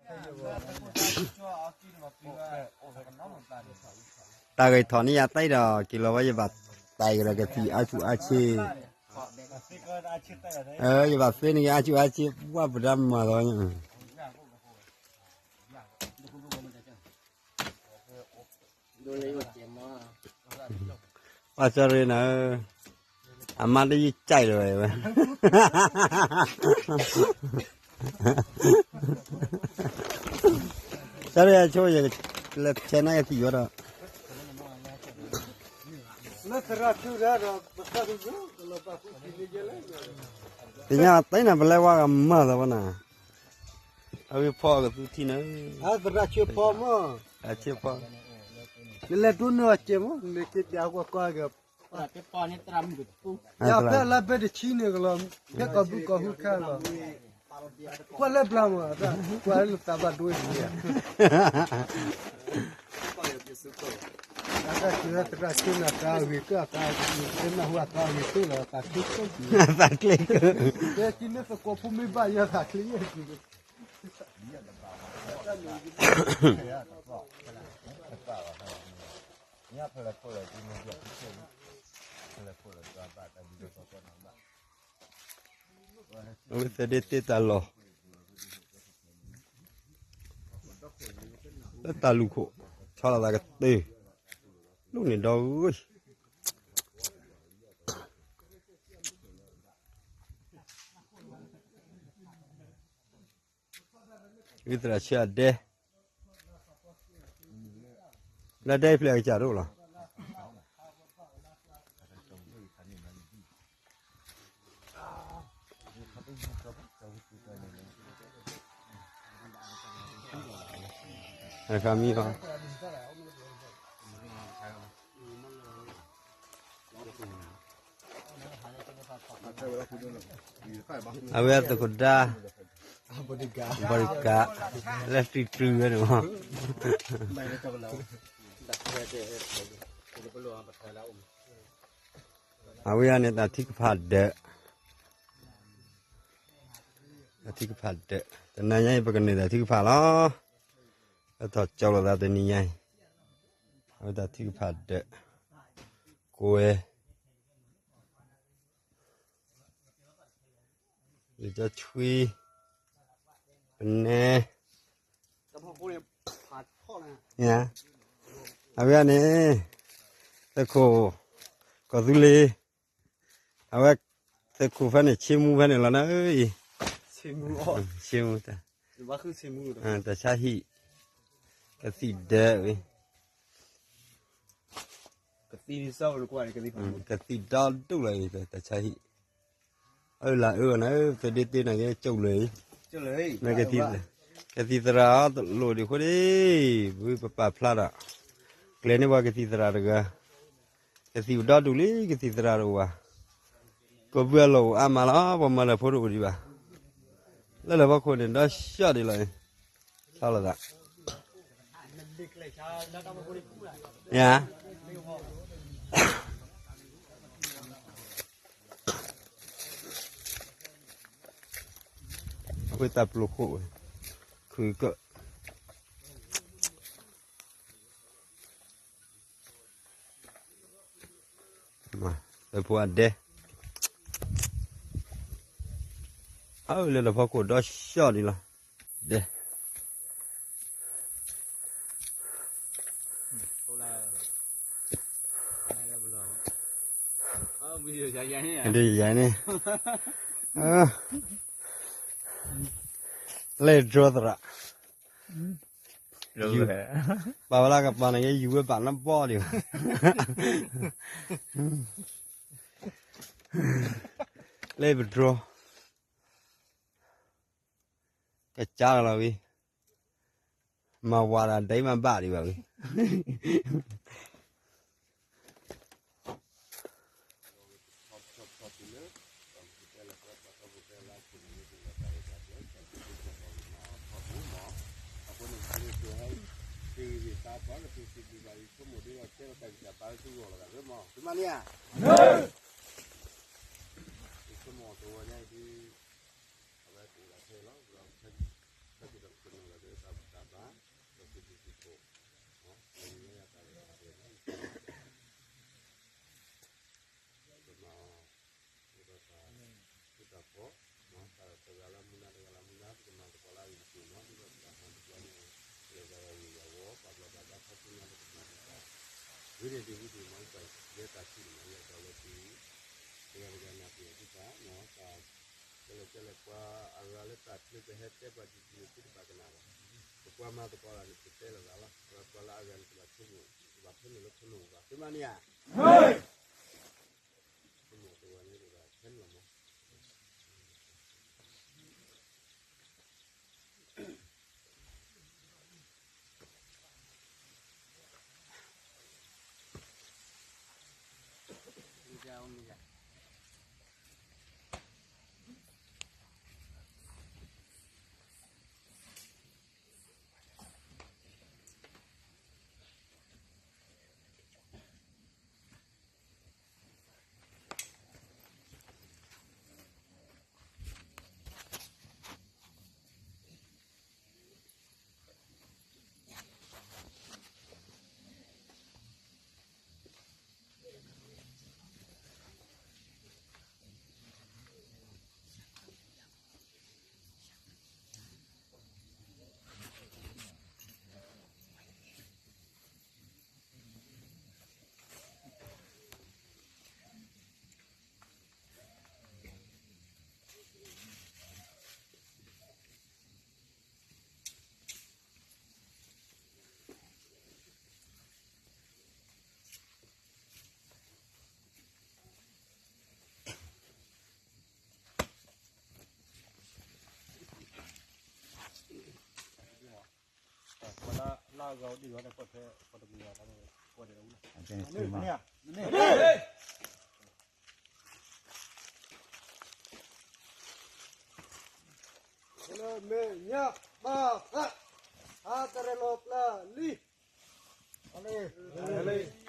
တၢ်ဂဲၤထီၣ်န့ၢ်ယၤသ့ဒီး က့ၤလီၤဝဲယဘၣ်တဲကဒီးကသံၣ်အါဆူၣ်အါဆ့, ယဘၣ်သ့န့ၣ်က့ၤအါဆူၣ်အါဆ့ ပှၢ်ပဒါမၤလီၤ. ပှၤစၢရ့နၤ, အမါတယံာ်ကြိုက်လီၤဝဲ, စၢရ့အဆိ ယလဲၤဆဲးနါကသံၣ်ဝဲဒီး, သ့ၣ်ညါသ့နၤ ပလဲၤဝါကမၤလီၤဝဲနၤ, အဝဲဖီကသူထံနၤ, သရၣ်ဆၢဖီမၢ, ဆၢဖီ, နလဲၤဒိးန့ၢ်အီၤကဲမၢ, နက့ၤပျးကွၢ်ကွၢ်က့ၤ ယဖဲလါဘဲတဆံန့ၣ်ကလီၤ, ဖဲကီၢ်ဘုကီၢ်ဟူခါလီၤ, ကွၢ်လၢပျၢ်မး, ကွၢ်လၢသးဘၣ်ဒိန့ၣ်, အတၢ်က့ၤသရၣ်ဆၢနၤသးဂ့ၤကၢၢ်သးဂ့ၤ, သ့ၣ်နၢ်ဟူအသးဂ့ၤကၢၢ်လီၤ, သးချ့ကၢၢ်, သးချ့ကၢၢ်, ကဲက့ၤလၢသကိးဖိမ့ၢ်ဘၣ်ယၤသးချ့ယဲၢ်က့ၤ အဝဲသ့ၣ်ဒ့တ့တၢ်လီၢ်, လၢတၢ်လူၢ်ခိၣ်, ဆီလီၤသးကတၢၢ်, လူၢ်န့ၣ်ဒီဂ့ၤ, ဝံသရၣ်ဆၢအဒဲ, လၢဒဲဖျၢၣ်အကစၢ်ဒိၣ်လီၤ. အခါမံၤလီၤ. အဝဲအသုးခိၣ်ဒါ, ဘီဒံကး, လၢတံၤတြူဝဲန့ၣ်မး, အဝဲအံၤန့ၣ်တၢ်ထုကဖၣ်ဒၢး, တၢ်ထုကဖၣ်ဒၢး, တနၤညါအံၤ ပကနုာ်တၢ်ထုကဖၣ်လီၤ. လၢထီၣ်ကၠီလိာ်သးတနံၤညါအံၤ, အဝဲတၢ်ထုကဖၣ်ဒၢး, ကွဲ ယကၠီဆွံ, ပနဲ, အဝဲန့ၣ်, သုးခိၣ်, ကီၢ်သူလ့ၤ, အဝဲ, သုးခိၣ်ဖဲန့ၣ် ဆ့မူဖဲန့ၣ်လီၤနၤအံၤ, ဆ့မူ, တၢ်ဆါဟံၣ်, ကသံၣ်ဒၢးဝံၤ ကသံၣ်ဒီဒူၣ်လီၤအံၤ တၢ်ဆါဟံၣ်, အၢၣ်လၤအၢၣ်နၤ, သုးဒ့တ့နၤက့ၤ ကၠိၣ်လၢာ်အံၤ, ကသံၣ်သရၣ်အီၤတလိၣ်ဒံးဃိဒံး, ဝံၤပပာ်ဖျါဒီး, ကျဲၤန့ၢ်ပှၤကသံၣ်သရၣ်တဂၤ, ကသံၣ်အိၣ်ဒီဒူၣ်လံ ကသံၣ်သရၣ်တအိၣ်ဘၣ်, ကဘုအလီၢ်အိၣ်အါမးလီၤ ပှၤမၤလၢဖိတအိၣ်ဒံးဘၣ်, လၢလၢဖီခိၣ်န့ၣ် ဒီးဆှီဒံးလီၤအံၤ, ဆီလီၤသး ယၤ အဝဲတၢ်ပျိၤခိၣ်ဝဲ, ခုကၢၣ်, လၢဖိအဒဲ, အလၢလၢဖီခိၣ်ဒီးဆှီဒံးလီၤ, ဒဲ ဒ်ယၤန့ၣ်, လဲၤဒြိသရၣ်, ပာ်ဝဲလၢကပၤန့ၣ် ယယူၤဝဲဘၣ်နဘီဒံးဘၣ်, လဲၤပဒြိ ကစၢ်လီၤဝံၤ, မၤဝၤဒီးဒ်မၤဘၣ်ဒံးဘၣ်ဝံၤ အဝဲတဝဲညါအံၤဒ်, အဝဲတဝဲညါအံၤဒ်, ဒ်ဝံၤဒ်မၤလၢပှၤယဲတၢ်ထံၣ်န့ၣ်မၤလၢဒီးလၢပှၤ တဂၤတဂၤနၢ်ပၢၢ်သ့ၣ်တဖၣ် ကဲလဲၣ်ကဲလဲၣ် ပှၤအဂၤလၢတၢ်ချၢကဟဲတဲပှၤတံၤသကိးသ့ၣ်တဖၣ်ကနၣ်ဘၣ်, ပပှၤမၤသကိးတၢ်န့ၣ် ပတဲလီၤသးလီၤ, ပှၤလၢအဂၤန့ၣ် ကဘၣ်ဆိကမိၣ် ကဘၣ်ဖဲန့ၣ်လၢဆိကမိၣ်ဘၣ် သုမၤန့ၢ်ဧါ, ဆိကမိၣ်တဝဲန့ၣ်ကဘၣ်ဖဲန့ၣ်လီၤမး. လၢမဲာ်ညါဘၣ်ဃး ဟးတရဲၣ်လီၤပျၢ်လံ, လံ